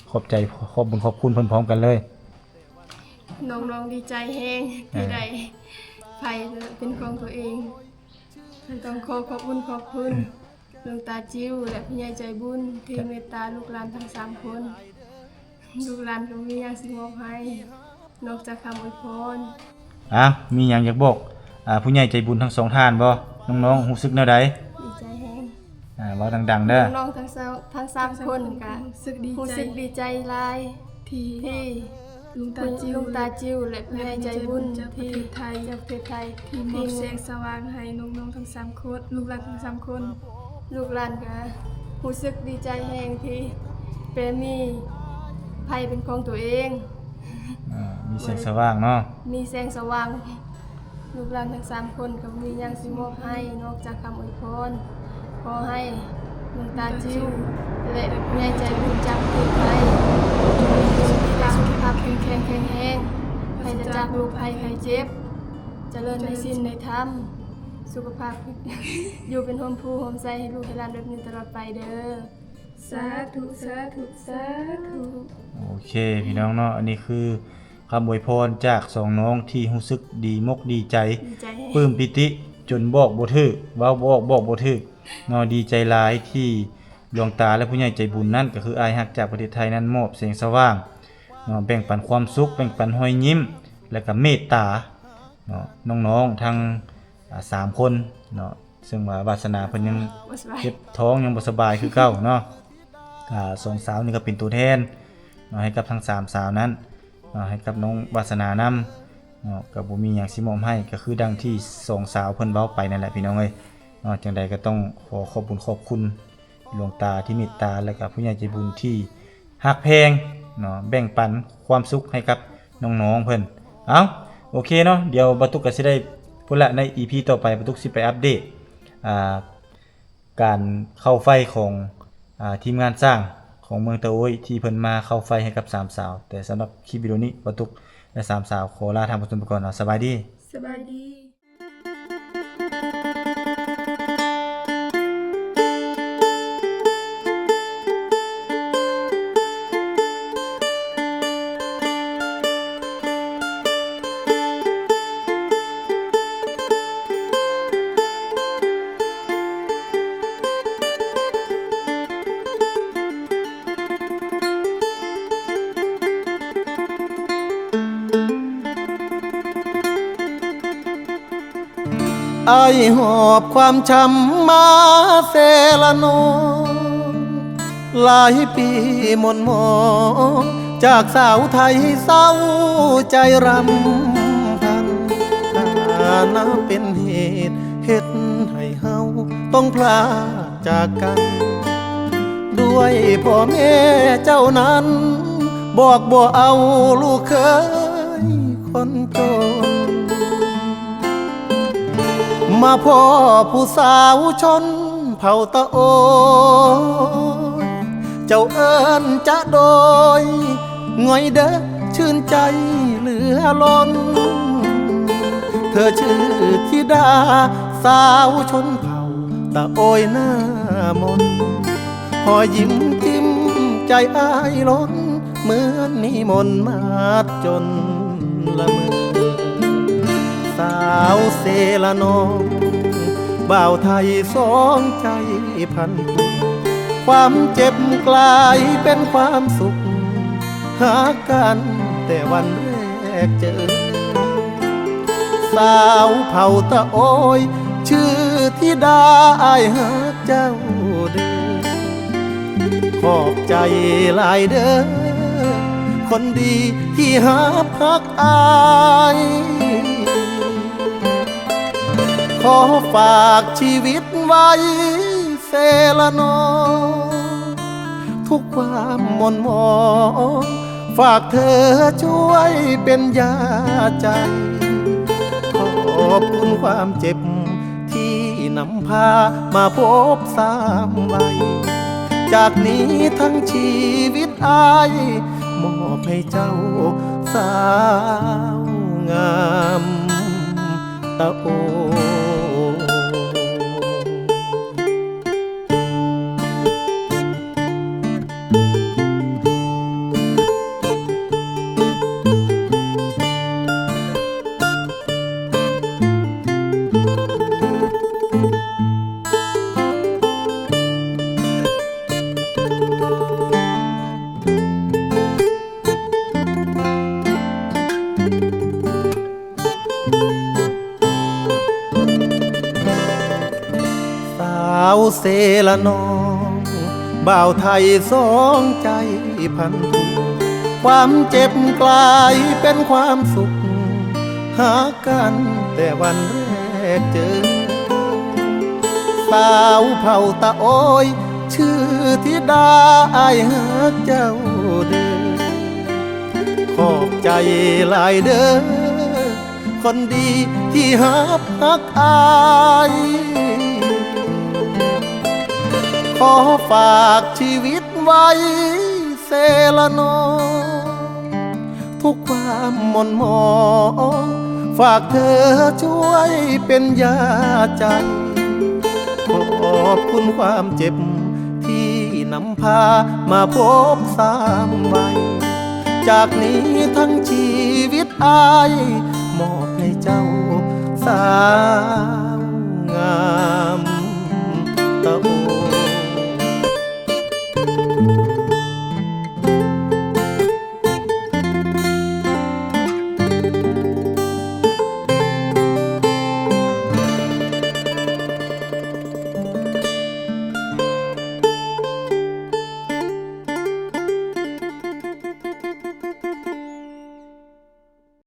ຂອບໃຈ ຂອບບຸນຂອບຄຸນເພິ່ນພ້ອມກັນເລີຍ. ນ້ອງໆ ດີໃຈແຮງ ເອີ ທີ່ໄດ້ໄຟເປັນຂອງຕົວເອງ ຕ້ອງຂໍຂອບບຸນຂອບຄຸນ ອືມ ຫຼວງຕາຈິ້ວ ແລະ ຜູ້ໃຫຍ່ໃຈບຸນທີ່ເມດຕາລູກຫຼານທັງສາມຄົນ. ລູກຫຼານກໍບໍ່ມີຫຍັງຊິມອບໃຫ້ ນອກຈາກຄຳອວຍພອນ. ອ້າວ ມີຫຍັງຢາກບອກ ອ່າ ຜູ້ໃຫຍ່ໃຈບຸນທັງສອງທ່ານບໍ່? ນ້ອງໆ ຮູ້ສຶກແນວໃດ? ດີໃຈແຮງ. ອ່າ ເວົ້າດັງໆ ເດີ. ນ້ອງໆ ທັງສາມ ທັງສາມຄົນກະຮູ້ສຶກດີໃຈ ຮູ້ສຶກດີໃຈຫຼາຍທີ່ ທີ່ ຫຼວງຕາຈິ້ວ ຫຼວງຕາຈິ້ວ ແລະ ຜູ້ໃຫຍ່ໃຈບຸນຈາກປະເທດໄທ ຈາກປະເທດໄທ ທີ່ມອບແສງສະຫວ່າງໃຫ້ນ້ອງໆ ທັງສາມຄົນ ລູກຫຼານທັງສາມຄົນ. ລູກຫຼານກະຮູ້ສຶກດີໃຈແຮງທີ່ໄປມີໄຟເປັນຂອງຕົວເອງ ອ່າ ມີແສງສະຫວ່າງເນາະ ມີແສງສະຫວ່າງ. ລູກຫຼານທັງສາມຄົນກໍບໍ່ມີຫຍັງຊິມອບໃຫ້ນອກຈາກຄຳອວຍພອນ. ຂໍໃຫ້ຫຼວງຕາຈິ້ວ ແລະ ຜູ້ໃຫຍ່ໃຈບຸນຈາກປະເທດໄທ ຈົ່ງມີສຸຂະພາບ ສຸຂະພາບແຂງແຂງແຮງ ປາສະຈາກໂລກໄພໄຂ້ເຈັບ ຈະເລີນໃນສິນໃນທຳ ສຸຂະພາບ ຢູ່ເປັນຮົ່ມໂພຮົ່ມໄຊໃຫ້ລູກໃຫ້ຫຼານແບບນີ້ຕະຫຼອດໄປເດີ. ສາທຸ ສາທຸ ສາທຸ. ໂອເຄ ພີ່ນ້ອງເນາະ ອັນນີ້ຄືຄຳອວຍພອນຈາກສອງນ້ອງທີ່ຮູ້ສຶກດີມົກດີໃຈ ດີໃຈ ປຶ້ມປີຕິຈົນບອກບໍ່ຖືກ ເວົ້າບໍ່ອອກບອກບໍ່ຖືກເນາະ. ດີໃຈຫຼາຍທີ່ຫຼວງຕາ ແລະ ຜູ້ໃຫຍ່ໃຈບຸນນັ້ນ ກໍຄືອ້າຍຮັກຈາກປະເທດໄທນັ້ນ ມອບແສງສະຫວ່າງເນາະ ແບ່ງປັນຄວາມສຸກ ແບ່ງປັນຮອຍຍິ້ມ ແລະ ກໍເມດຕາເນາະ ນ້ອງໆ ທັງ ອ່າ ສາມຄົນເນາະ ເຊິ່ງວ່າວາສະໜາເພິ່ນຍັງ ບໍ່ສະບາຍ ເຈັບທ້ອງ ຍັງບໍ່ສະບາຍຄືເກົ່າເນາະ. ອ່າ ສອງສາວນີ້ກໍເປັນຕົວແທນເນາະ ໃຫ້ກັບທັງສາມສາວນັ້ນເນາະ ໃຫ້ກັບນ້ອງວາສະໜານຳເນາະ ກໍບໍ່ມີຫຍັງຊິມອບໃຫ້ ກໍຄືດັ່ງທີ່ສອງສາວເພິ່ນເວົ້າໄປນັ້ນແຫຼະ ພີ່ນ້ອງເອີຍເນາະ. ຈັ່ງໃດກໍຕ້ອງຂໍຂອບບຸນຂອບຄຸນ ຫຼວງຕາທີ່ເມດຕາ ແລະກະຜູ້ໃຫຍ່ໃຈບຸນທີ່ຮັກແພງເນາະ ແບ່ງປັນຄວາມສຸກໃຫ້ກັບນ້ອງໆເພິ່ນ. ເອົ້າ ໂອເຄເນາະ ດຽວບ່າວຕຸກກະຊິໄດ້ພຸ້ນລະ ໃນອີພີຕໍ່ໄປ ບ່າວຕຸກຊິໄປອັບເດດ ອ່າ ການເຂົ້າໄຟຂອງ ອ່າ ທີມງານຊ່າງຂອງເມືອງຕາໂອ້ຍ ທີ່ເພິ່ນມາເຂົ້າໄຟໃຫ້ກັບສາມສາວ. ແຕ່ສຳລັບຄລິບວິດີໂອນີ້ ບ່າວຕຸກ ແລະ ສາມສາວ ຂໍລາທ່ານຜູ້ຊົມໄປກ່ອນເນາະ. ສະບາຍດີ. ສະບາຍດີ. ອ້າຍຫອບຄວາມຊ້ຳມາເຊລະໂນ ຫຼາຍປີໝົນໝອງ ຈາກສາວໄທເສົ້າໃຈຣຳພັນ ຖານະເປັນເຫດເຮັດໃຫ້ເຮົາຕ້ອງພລາກຈາກກັນ ດ້ວຍພໍ່ແມ່ເຈົ້ານັ້ນ ບອກບໍ່ເອົາລູກເຂີຍຄົນຈົນ ມາພໍ້ຜູ້ສາວຊົນ ເຜົ່າຕາໂອ້ຍ ເຈົ້າເອີ້ນຈະໂດຍ ງ່ອຍເດີ ຊື່ນໃຈເຫຼືອລົ້ນ ເທີຊື່ທິດາສາວຊົນເຜົ່າຕາໂອ້ຍໜ້າມົນ ຮອຍຍິ້ມຈິ້ມໃຈອ້າຍລົ້ນ ເໝືອນມີມົນມາດຈົນລະເມີ ສາວເຊລະນອງ ບ່າວໄທສອງໃຈພັນຜູກ ຄວາມເຈັບກລາຍເປັນຄວາມສຸກ ຮັກກັນແຕ່ວັນແລກເຈີ ສາວເຜົ່າຕາໂອ້ຍ ຊື່ທິດາ ອ້າຍຮັກເຈົ້າເດີ ຂອບໃຈຫຼາຍເດີ ຄົນດີທີ່ຮັບຮັກອ້າຍ ຂໍຝາກຊີວິດໄວ້ເຊລະນອງ ທຸກຄວາມໝົນໝອງ ຝາກເທີຊ່ວຍເປັນຢາໃຈ ຂອບຄຸນຄວາມເຈັບ ທີ່ນຳພາມາພົບຊ້ຳໄວ້ ຈາກນີ້ທັງຊີວິດອ້າຍ ມອບໃຫ້ເຈົ້າສາວງາມຕາໂອ້ຍ. ສາວເຊລະນອງ ບ່າວໄທສອງໃຈພັນຜູກ ຄວາມເຈັບກລາຍເປັນຄວາມສຸກ ຮັກກັນແຕ່ວັນແລກເຈີ ສາວເຜົ່າຕາໂອ້ຍ ຊື່ທິດາ ອ້າຍຮັກເຈົ້າເດີ ຂອບໃຈຫຼາຍເດີ ຄົນດີທີ່ຮັບຮັກອ້າຍ ຂໍຝາກຊີວິດໄວ້ເຊລະນອງ ທຸກຄວາມໝົນໝອງ ຝາກເທີຊ່ວຍເປັນຢາໃຈ ຂອບຄຸນຄວາມເຈັບ ທີ່ນຳພາມາພົບຊ້ຳໄວ້ ຈາກນີ້ທັງຊີວິດອ້າຍ ມອບໃຫ້ເຈົ້າສາວງາ